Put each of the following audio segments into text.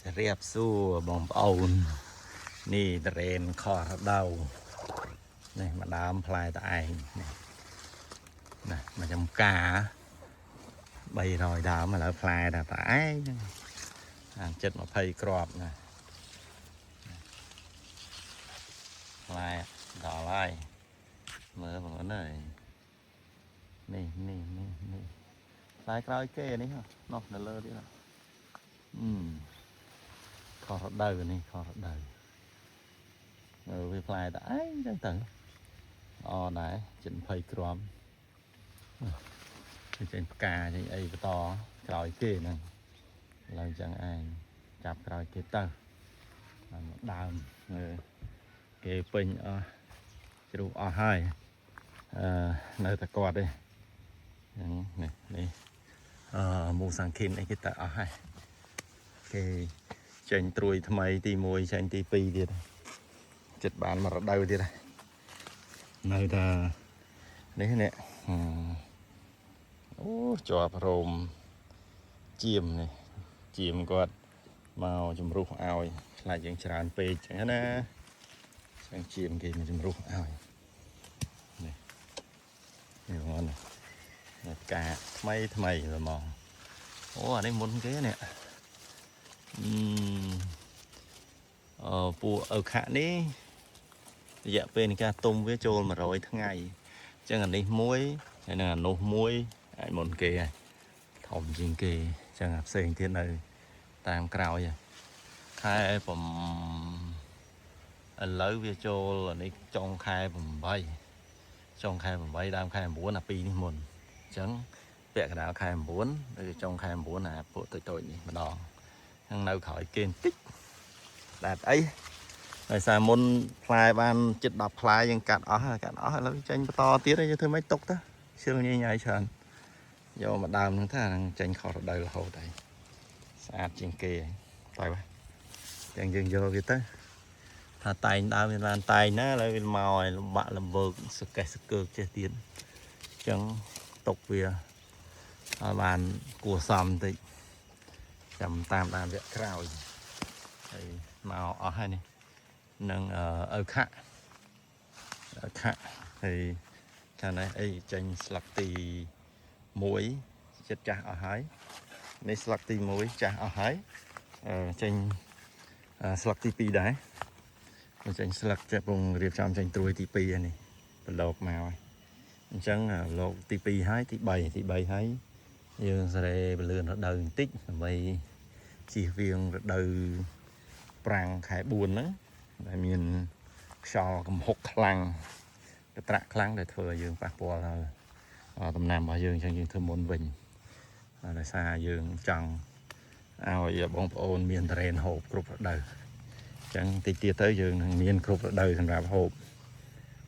រៀបសួរបងប្អូននេះតរេនខរដូវនេះមកដើមផ្លែតឯងនេះណាមកចំការ300ដើមឥឡូវផ្លែតែតឯងហ្នឹងអានចិត្ត20គ្រាប់ណាផ្លែដល់ហើយមើលបងប្អូនអើយនេះនេះនេះនេះផ្លែក្រោយគេនេះហ៎នោះនៅលើទៀតហ៎អឺ ខុសរដូវនេះខុសរដូវមើលវាផ្លែតែឯងចឹងទៅអដែរជិត20គ្រាប់វាចេញផ្កាចេញអីបន្តក្រោយគេហ្នឹងឡើងចឹងឯងចាប់ក្រោយគេទៅបានមកដើមមើលគេពេញអស់ជ្រុះអស់ហើយអឺនៅតែគាត់ទេហ្នឹងនេះនេះអឺមូសាំងខិនអីគេទៅអស់ហើយគេ ចេញត្រួយថ្មីទី1ចេញទី2ទៀតចិត្តបានមករដូវទៀតហើយនៅតែនេះនេះហឹមអូជាប់រោមជាមនេះជាមគាត់មកជំរុះឲ្យខ្លាចយើងច្រើនពេកចឹងណាចឹងជាមគេមកជំរុះឲ្យនេះនេះបងនេះនេះផ្កាថ្មីថ្មីហ្មងអូអានេះមុនគេនេះ អឺអឺពួកអើខៈនេះរយៈពេលនៃការទុំវាចូល100ថ្ងៃអញ្ចឹងអានេះមួយហើយនឹងអានោះមួយអាចមុនគេហើយធំជាងគេអញ្ចឹងអាផ្សេងទៀតនៅតាមក្រោយហើយខែប្រឥឡូវវាចូលអានេះចុងខែ8ចុងខែ8ដើមខែ9អាពីរនេះមុនអញ្ចឹងពាក់កណ្ដាលខែ9ឬចុងខែ9អាពួកតូចៗនេះម្ដង ខាងនៅក្រោយគេបន្តិចតែអីដោយសារមុនផ្លែបានជិត10ផ្លែយើងកាត់អស់ហើយកាត់អស់ឥឡូវចេញបន្តទៀតហើយយើងធ្វើម៉េចទុកទៅជិលញ៉ៃញ៉ៃច្រើនយកមកដើមហ្នឹងថាហ្នឹងចេញខុសរដូវរហូតហើយស្អាតជាងគេហើយទៅបាទចឹងយើងយកវាទៅថាតែងដើមវាបានតែងណាឥឡូវវាមកឲ្យលំបាក់លំវើកសកេះសកើកចេះទៀតចឹងទុកវាឲ្យបានគួសមបន្តិច ចាំតាមដានវគ្គក្រោយហើយមកអស់ហើយនេះនឹងអឺឪខៈឪខៈហើយខាងនេះអីចេញស្លឹកទី1ចិត្តចាស់អស់ហើយនេះស្លឹកទី1ចាស់អស់ហើយអឺចេញស្លឹកទី2ដែរចេញស្លឹកចេះពងរៀបចំចេញត្រួយទី2ហើយនេះប្រឡូកមកហើយអញ្ចឹងប្រឡូកទី2ហើយទី3ទី3ហើយយើងសេរីពលឿនរដូវបន្តិចដើម្បី ជៀសវាងរដូវប្រាំងខែ4ហ្នឹងដែលមានខ្យល់កំហុកខ្លាំងកត្រាក់ខ្លាំងដែលធ្វើឲ្យយើងប៉ះពាល់ដល់ដំណាំរបស់យើងអញ្ចឹងយើងធ្វើមុនវិញដោយសារយើងចង់ឲ្យបងប្អូនមានតរេនហូបគ្រប់រដូវអញ្ចឹងតិចទៀតទៅយើងនឹងមានគ្រប់រដូវសម្រាប់ហូប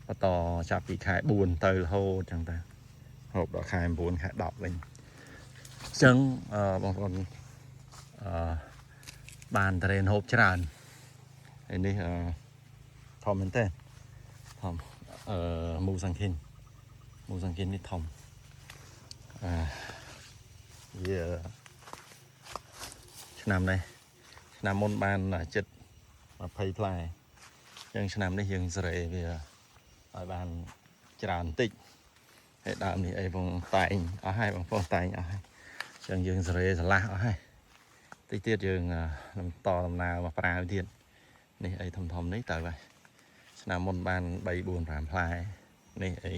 បន្តចាប់ពីខែ4ទៅរហូតអញ្ចឹងទៅហូបដល់ខែ9ខែ10វិញអញ្ចឹងបងប្អូន អឺបានតរេនហូបច្រើនហើយនេះអឺធំមែនទេធំអឺមូសាំងខិនមូសាំងខិននេះធំអឺវាឆ្នាំនេះឆ្នាំមុនបានចិត្ត20ផ្លែអញ្ចឹងឆ្នាំនេះយើងសេរីវាឲ្យបានច្រើនបន្តិចហើយដើមនេះអីបងតែងអស់ហើយបងប្អូនតែងអស់ហើយអញ្ចឹងយើងសេរីស្រឡះអស់ហើយ តិចទៀតយើងនឹងតដំណើរមកប្រាវទៀតនេះអីធំធំនេះទៅហើយឆ្នាំមុនបាន3 4 5ផ្លែនេះអី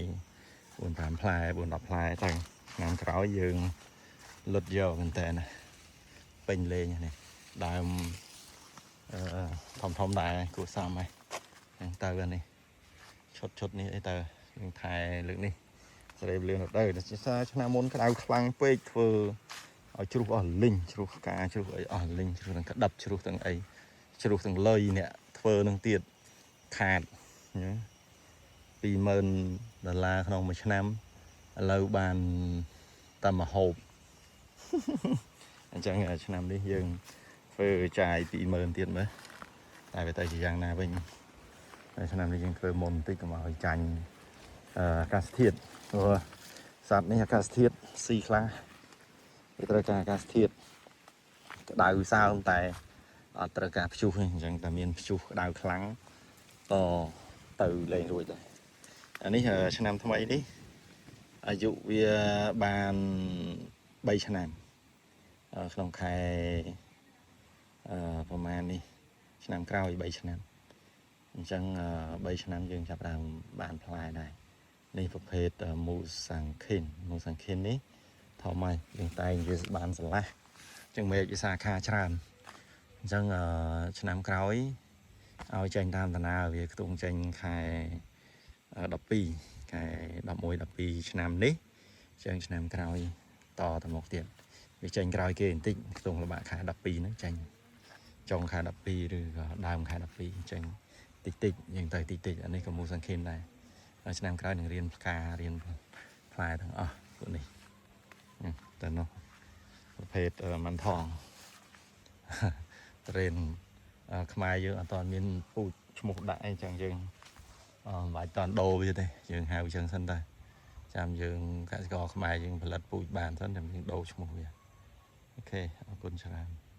4 5ផ្លែ4 10ផ្លែទៅឆ្នាំក្រោយយើងលុតយកមែនតើណាពេញលេងនេះដើមអឺធំធំដែរគួរសមហើយហ្នឹងទៅអានេះឈុតឈុតនេះអីទៅយើងថែលើកនេះសេរីលឿនទៅតែឆ្នាំមុនក្តៅខ្លាំងពេកធ្វើ ឲ្យជ្រុះអស់លីងជ្រុះផ្កាជ្រុះអីអស់លីងជ្រុះទាំងក្តាប់ជ្រុះទាំងអីជ្រុះទាំងលុយអ្នកធ្វើនឹងទៀតខាតណា20000ដុល្លារក្នុងមួយឆ្នាំឥឡូវបានតែមួយហូប អញ្ចឹងឆ្នាំនេះយើងធ្វើចាយ20000ទៀតមើលតែវាទៅជាយ៉ាងណាវិញតែឆ្នាំនេះយើងធ្វើមុនបន្តិចកុំឲ្យចាញ់អាកាសធាតុព្រោះសត្វនេះអាកាសធាតុស៊ីខ្លះ វាត្រូវការអាកាសធាតុក្តៅសើមតែ អត់ត្រូវការព្យុះទេអញ្ចឹងតែមានព្យុះក្តៅខ្លាំងក៏ទៅលេងរួចដែរអានេះឆ្នាំថ្មីនេះអាយុវាបាន3ឆ្នាំក្នុងខែប្រហែលនេះឆ្នាំក្រោយ3ឆ្នាំអញ្ចឹង3ឆ្នាំយើងចាប់ផ្ដើមបានផ្លែដែរនេះប្រភេទមូសាំងខិនមូសាំងខិននេះធំហើយយើងតែងវាបានស្រឡះអញ្ចឹងមេឃវិសាខាច្រើនអញ្ចឹងឆ្នាំក្រោយឲ្យចេញតាមតាណាវាខ្ទង់ចេញខែ12ខែ11 12ឆ្នាំនេះអញ្ចឹងឆ្នាំក្រោយតទៅមុខទៀតវាចេញក្រោយគេបន្តិចខ្ទង់លបាក់ខែ12ហ្នឹងចេញចុងខែ12ឬក៏ដើមខែ12ចេញតិចតិចយើងទៅតិចតិចអានេះក៏មូសាំងខិនដែរហើយឆ្នាំក្រោយនឹងរៀនផ្ការៀនផ្លែទាំងអស់ពួកនេះតែនោះប្រភេទម៉ាន់ថង ត្រេនខ្មែរយើងអត់ទាន់មានពូជឈ្មោះដាក់អីចឹងយើងអឺមិនបាច់តាន់ដូរវាទេយើងហៅចឹងសិនទៅចាំយើងកសិករខ្មែរយើងផលិតពូជបានសិនចាំយើងដូរឈ្មោះវាOK អរគុណច្រើន។